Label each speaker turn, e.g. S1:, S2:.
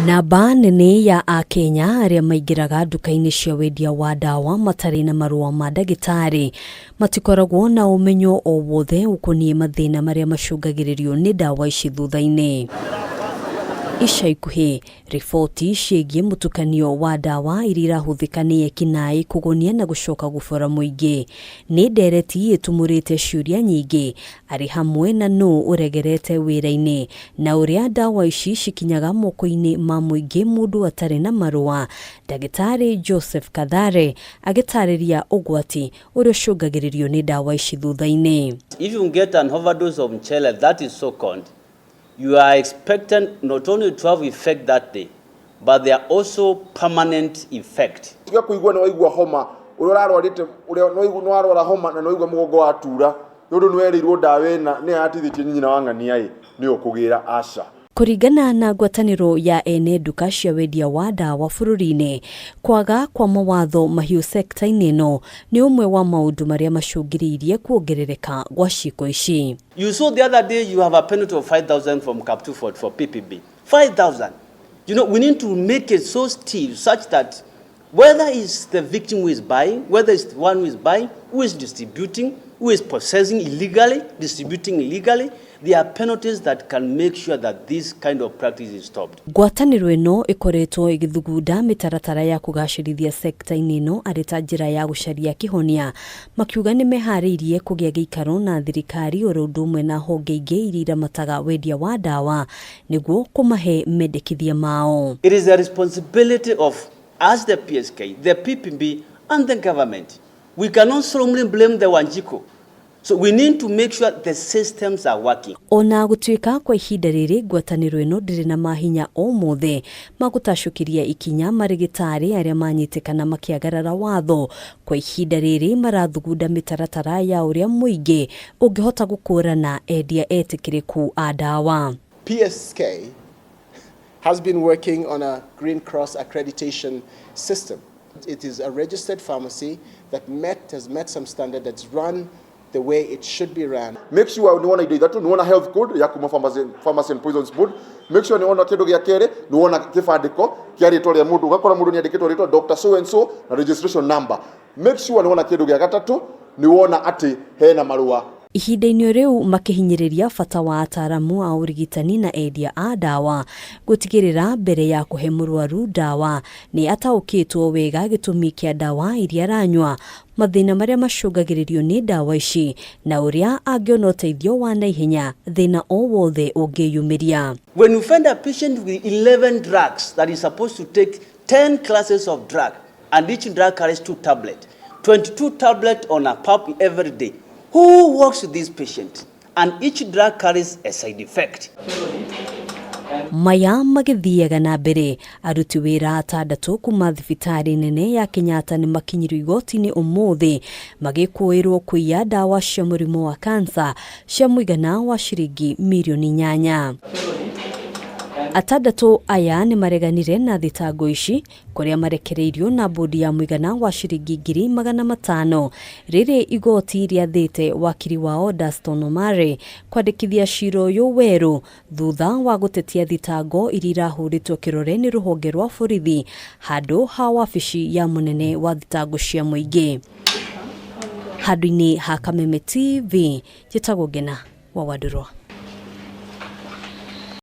S1: Namba nene ya Akenya arĩa maingĩraga nduka-inĩ cia wendia wa ndawa matarĩ na marũa ma ndagĩtarĩ matikoragwo na ũmenyo o wothe ũkoniĩ mathĩna marĩa macũngagĩrĩrio nĩ ndawa ici thutha-inĩ. Ica ikuhĩ, riboti ciĩgiĩ mũtukanio wa ndawa iria irahũthĩka nĩ ekinaĩ kũgonia na gũcoka gũbora mũingĩ nĩ ndereti ĩtumũrĩte ciũria nyingĩ arĩ hamwe na nũ ũregerete wĩra-inĩ na ũrĩa ndawa ici cikinyaga moko-inĩ ma mũingĩ mũndũ atarĩ na marũa. Ndagĩtarĩ Joseph Kathare agĩtarĩria ũgwati ũrĩa ũcũngagĩrĩrio nĩ ndawa ici thutha-inĩ.
S2: If you get an overdose of mchele that is so called, you are expected not only to have effect that day, but there are also permanent effect.
S3: Tiga kũigua nĩ waigua homa ũrĩa ũrarwarĩte ũrĩa nĩ warwara homa na nĩ waigua mũgongo watura nĩ ũndũ nĩ werĩirwo ndawa ĩna nĩ yatithĩtie nyina wa ng'ania ĩ nĩyo ũkũgĩra aca.
S1: Kũringana na ngwatanĩro ya ene nduka cia wendia wa ndawa bũrũri-inĩ, kwaga kwa mawatho mahiũ sekta-inĩ ĩno nĩ ũmwe wa maũndũ marĩa macũngĩrĩirie kuongerereka gwa ciĩko ici.
S2: You saw the other day you have a penalty of 5,000 from Cap 244 for PPB. 5,000. You know, we need to make it so stiff such that whether it's the victim who is buying, whether it's the one who is buying, who is distributing, who is possessing illegally, distributing illegally, there are penalties that can make sure that this kind of practice is stopped.
S1: Ngwatanĩro ĩno ĩkoretwo ĩgĩthugunda mĩtaratara ya kũgacĩrithia sekta-inĩ ĩno arĩ ta njĩra ya gũcaria kĩhonia, makiuga nĩ meharĩirie kũgĩa gĩikaro na thirikari oro ũndũ ũmwe na honge ingĩ iria iramataga wendia wa ndawa nĩguo kũmahe mendekithia mao.
S2: It is the responsibility of us, the PSK, the PPB, and the government. We cannot solely blame the Wanjiku. So we need to make sure the systems are working.
S1: Ona gũtuĩka kwa ihinda rĩrĩ ngwatanĩro ĩno ndĩrĩ na mahinya o mothe ma gũtacũkĩria ikinya marĩgĩtarĩ arĩa manyitĩkana makĩagarara watho, kwa ihinda rĩrĩ marathugunda mĩtaratara ya ũrĩa mũingĩ ũngĩhota gũkũrana endia etĩkĩrĩku a ndawa.
S4: PSK has been working on a Green Cross accreditation system. It is a registered pharmacy that has met some standard, that's run the way it should be run.
S3: Make sure nĩ wona indo ithatũ: nĩ wona health code ya kuma Pharmacy and Poisons Board, make sure nĩ wona kĩndũ gĩa kerĩ, nĩ wona kĩbandĩko kĩa rĩtwa rĩa mũndũ, ũgakora mũndũ nĩ andĩkĩtwo rĩtwa Dr. so and so na registration number. Make sure nĩ wona kĩndũ gĩa gatatũ, nĩ wona atĩ hena marũa.
S1: Ihinda-inĩ rĩu makĩhinyĩrĩria bata wa ataramu a ũrigitani na endia a ndawa gũtigĩrĩra mbere ya kũhe mũrwaru ndawa nĩ ataũkĩtwo wega gĩtũmi kĩa ndawa iria aranyua, mathĩna marĩa macũngagĩrĩrio nĩ ndawa ici na ũrĩa angĩona ũteithio wa naihenya thĩna o wothe ũngĩyumĩria.
S2: When you find a patient with 11 drugs that is supposed to take 10 classes of drug, and each drug carries 2 tablets, 22 tablets on a pump every day, who works with this patient? And each drug carries a side effect.
S1: Maya magĩthiaga na mbere, aruti wĩra atandatũ kuma thibitarĩ nene ya Kenyatta nĩ makinyirio igoti-inĩ ũmũthĩ magĩkũĩrwo kũiya ndawa cia mũrimũ wa kansa cia mũigana wa ciringi mirioni 8. Atandatũ aya nĩ mareganire na thitango ici kũrĩa marekereirio na bodi ya mũigana wa ciringi 500,000 rĩrĩ igoti rĩathĩte wakiri wao Daston Omare kwandĩkithia cira ũyũ werũ thutha wa gũtetia thitango iria irahũrĩtwo kĩrore nĩ rũhonge rwa borithi handũ ha wabici ya mũnene wa thitango cia mũingĩ. Handũ-inĩ ha Kameme TV, njĩtagwo Ngena wa Wandũrwa.